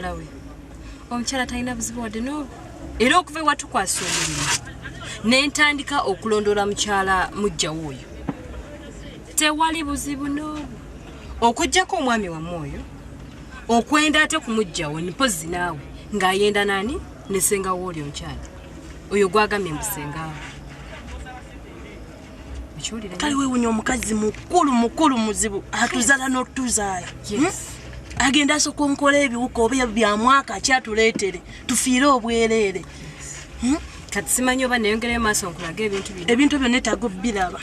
We omukyala talina buzibu wadde n'obu, era okuva ewatukwasa omulimu ne ntandika okulondoola mukyala mujjawo oyo, tewali buzibu n'obu, okugjako omwami wamme oyo okwenda ate kumugjawo. Mpozi naawe ng'ayenda nani ne sengawo oli omukyala oyo gwagambye mbu sengaawo. Okiwulira? Kale weewunya omukazi mukulu mukulu muzibu, atuzala n'otuzaala. Yes. Agenda asooka onkola ebiwuka oba bya mwaka kyatuleetere tufiire obwereere. Kati simanyi oba neyongerayo maaso nkulaga ebintu bino. Ebintu ebyo neetaaga obbiraba.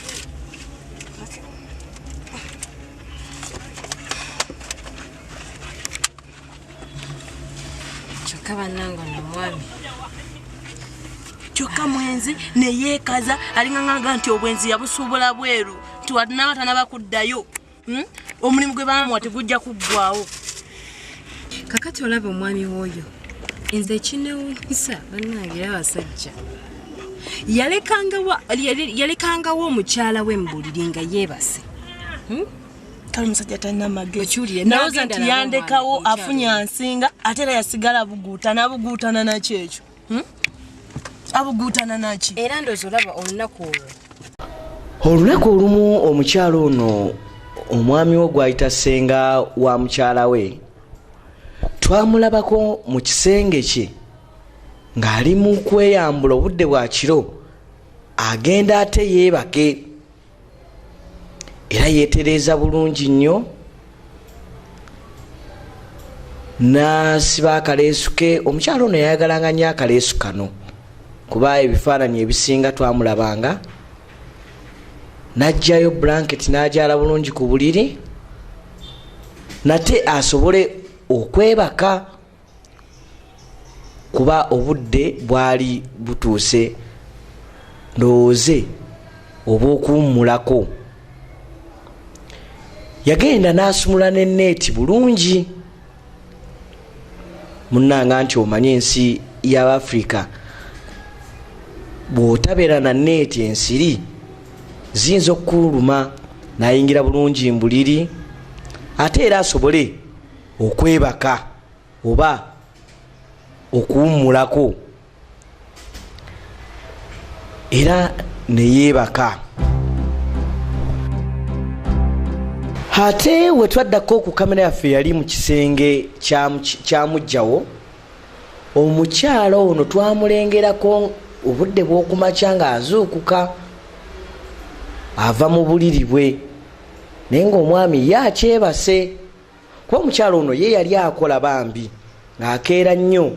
Kyokka bannange, ono omwami Kyokka mwenzi, neyeekaza alingaŋaga nti obwenzi yabusuubula bweru, nti watunaba tanaba kuddayo. Omulimu gwe baamuwa tegujja kuggwawo. Kakati olaba omwami w'oyo, nze ekinewunyisa bannange, era abasajja, yalekangawo omukyala we mu buliri nga yeebase. Kale omusajja talina magezi. Okiwulire, Ndowooza n'agenda nti nabo yandekawo omukyala. Afunye ansinga, ate era yasigala buguutana abuguutana naki ekyo? Abuguutana naki? Era ndowooza olaba olunaku olwo. Olunaku olumu omukyala ono, omwami we gwayita ssenga wa mukyala we, twamulabako mu kisenge kye ng'ali mu kweyambula obudde bwa kiro, agenda ate yeebake. Era yeetereeza bulungi nnyo n'asiba akaleesu ke. Omukyala ono yayagalanga nnyo akaleesu kano, kuba ebifaananyi ebisinga twamulabanga n'aggyayo blanket n'agyala bulungi ku buliri nate asobole okwebaka, kuba obudde bwali butuuse ndowooze obw'okuwummulako. Yagenda n'asumula ne neeti bulungi. Munnanga, nti omanye ensi y'Abafirika, bw'otabeera na neeti ensiri ziyinza okukuluma. N'ayingira bulungi mbuliri ate era asobole okwebaka oba okuwummulako, era neyeebaka. Ate we twaddako ku kamera yaffe yali mu kisenge kya mujjawo omukyala ono, twamulengerako obudde bw'okumakya ng'azuukuka ava mu buliri bwe, naye ng'omwami ye akyebase, kuba omukyala ono ye yali akola bambi ng'akeera nnyo.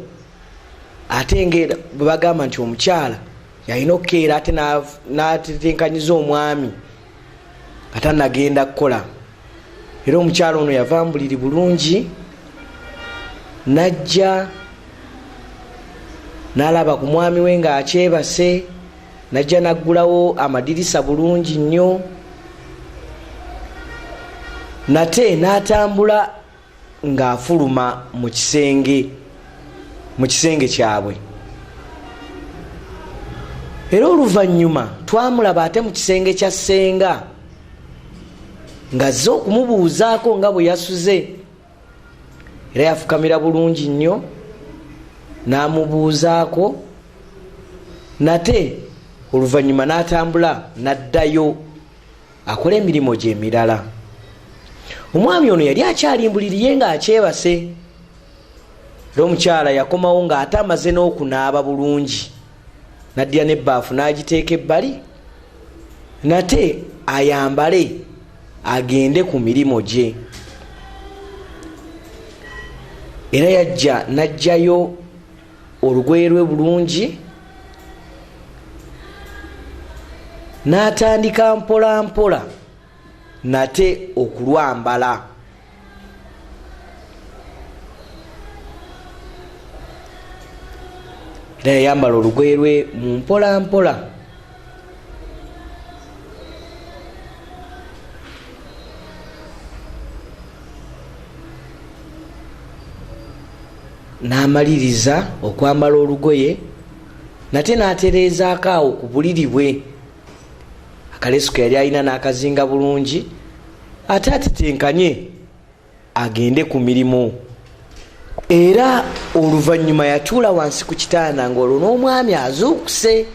Ate ngaera bwe bagamba nti omukyala yalina okukeera ate n'atetenkanyiza omwami nga tanagenda kukola. Era omukyala ono yava mu buliri bulungi n'ajja n'alaba ku mwami we ng'akyebase, n'ajja n'aggulawo amadirisa bulungi nnyo nate n'atambula ng'afuluma mu kisenge kyabwe. Era oluvannyuma twamulaba ate mu kisenge kya ssenga ng'azze okumubuuzaako nga bwe yasuze. Era yafukamira bulungi nnyo n'amubuuzaako nate, oluvannyuma n'atambula n'addayo akola emirimu gye emirala. Omwami ono yali akyali mbuliri ye ng'akyebase. Era omukyala yakomawo ng'ate amaze n'okunaaba bulungi, n'addira n'ebbaafu n'agiteeka ebbali nate ayambale agende ku mirimu gye. Era yajja n'aggyayo olugoye lwe bulungi n'atandika mpola mpola nate okulwambala. Era yayambala olugoye lwe mu mpola mpola. N'amaliriza okwambala olugoye nate n'atereezaako awo ku buliri bwe akaleesu ke yali alina, n'akazinga bulungi ate atetenkanye agende ku mirimu. Era oluvannyuma yatuula wansi ku kitanda ng'olwo n'omwami azuukuse,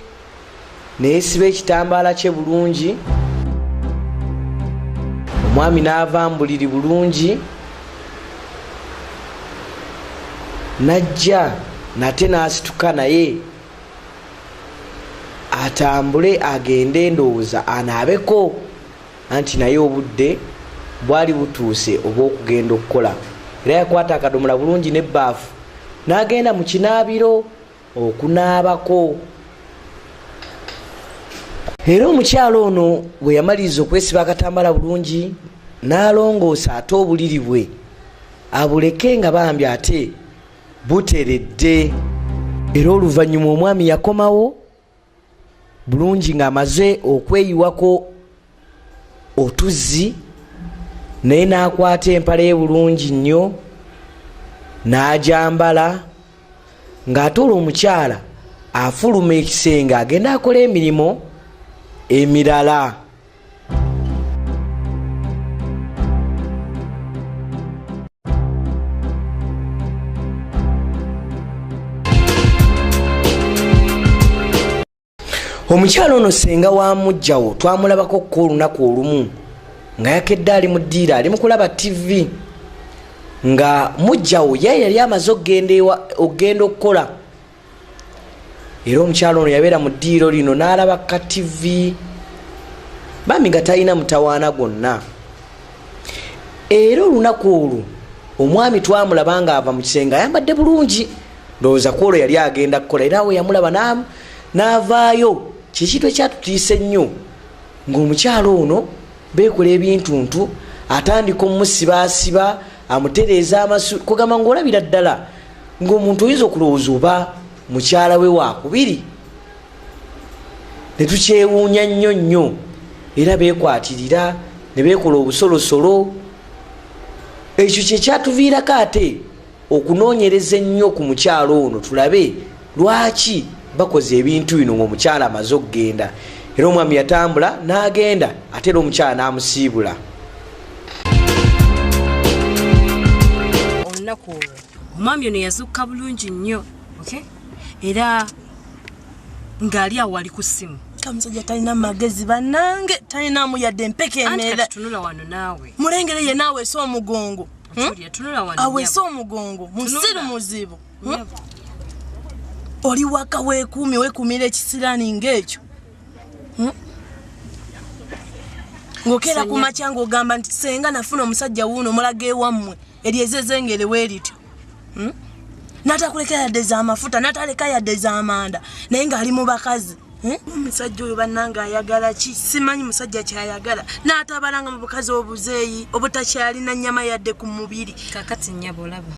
ne yeesiba ekitambaala kye bulungi. Omwami n'ava mu buliri bulungi, n'ajja nate n'asituka naye atambule agende ndowooza anaabeko, anti naye obudde bwali butuuse obw'okugenda okukola. Era yakwata akadomola bulungi n'ebbaafu n'agenda mu kinaabiro okunaabako. Era omukyala ono bwe yamaliriza okwesiba akatambala bulungi n'alongoosa ate obuliri bwe abuleke nga bambi ate buteredde. Era oluvannyuma omwami yakomawo bulungi ng'amaze okweyiwako otuzzi, naye n'akwata empale ye bulungi nnyo n'agyambala, ng'ate olwo omukyala afuluma ekisenge agenda akola emirimu emirala. Omukyala ono ssenga wa muggyawo twamulabako ko olunaku olumu nga yakedde ali mu ddiiro ali mu kulaba ttivi, nga muggyawo ye yali amaze okugenda okukola. Era omukyala ono yabeera mu ddiiro lino n'alaba ka ttivi bambi nga talina mutawaana gwonna. Era olunaku olwo omwami twamulaba ng'ava mu kisenge ayambadde bulungi, ndowooza ku olwo yali agenda kukola. Era awo yamulaba n'avaayo. Kye kintu ekyatutiisa ennyo, ng'omukyala ono beekola ebintuntu, atandika omusibaasiba, amutereeza amasu, kugamba ng'olabira ddala ng'omuntu oyinza okulowooza oba mukyala we waakubiri. Ne tukyewuunya nnyo nnyo. Era beekwatirira ne beekola obusolosolo. Ekyo kye kyatuviirako ate okunoonyereza ennyo ku mukyala ono tulabe lwaki bakoze ebintu bino ng'omukyala amaze okugenda. Era omwami yatambula n'agenda, ate era omukyala n'amusiibula. Olunaku olwo omwami ono yazuukuka bulungi nnyo, okay? Era ng'ali awo ali ku ssimu. Omusajja talina magezi bannange, talinamu yadde empeke emera. Tunula wano naawe. Mulengere ye naawe ese omugongo. Tunula wano. Awese omugongo, musiru muzibu. Oli waka weekuumi, weekuumira ekisiraani ng'ekyo. Ng'okeera ku makya ng'ogamba nti senga nafuna omusajja wuuno omulaga ewammwe eryezezengere weerityo. N'atakuleka yadde z'amafuta, n'ataleka yadde z'amanda, naye ng'ali mu bakazi. Omusajja oyo bannange ayagala ki? Simanyi musajja ky'ayagala. N'atabalanga mu bukazi obuzeeyi obutakyalina nnyama yadde ku mubiri. Kaakati nnyabo olaba.